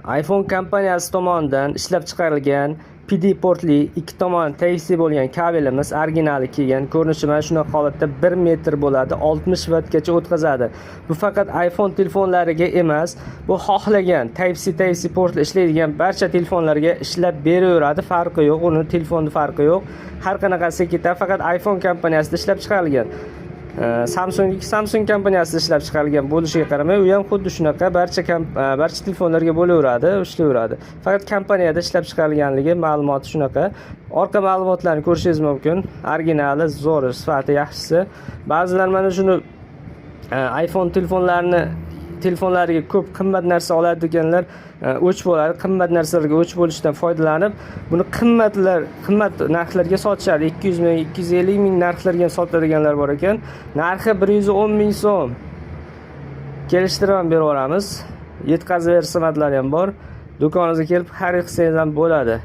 iPhone kompaniyasi tomonidan ishlab chiqarilgan PD portli, ikki tomoni Type-C bo'lgan kabelimiz originali kelgan. Ko'rinishi mana shunaqa holatda, 1 metr bo'ladi, 60 vattgacha o'tkazadi. Bu faqat iPhone telefonlariga emas, bu xohlagan Type-C, Type-C portli ishlaydigan barcha telefonlarga ishlab beraveradi. Farqi yo'q, uni telefonni farqi yo'q. Har qanaqasi ketadi, faqat iPhone kompaniyasida ishlab chiqarilgan. Samsung, Samsung kompaniyasida ishlab chiqarilgan bo'lishiga qaramay, u ham xuddi shunaqa barcha telefonlarga bo'laveradi, ishlayveradi. Faqat kompaniyada ishlab chiqarilganligi ma'lumoti shunaqa. Orqa ma'lumotlarni ko'rishingiz mumkin. Originali, zo'ri, sifati yaxshisi. Ba'zilar mana shuni iPhone telefonlariga ko'p qimmat narsa oladiganlar o'ch bo'ladi. Qimmat narsalarga o'ch bo'lishdan foydalanib, buni qimmat narxlarga sotishadi. 200 ming, 250 ming narxlarga ham sotadiganlar bor ekan. Narxi 110 ming so'm. Kelishtirib ham berib yuboramiz. Yetkazib berish xizmatlari ham bor. Do'konimizga kelib xarid qilsangiz ham bo'ladi.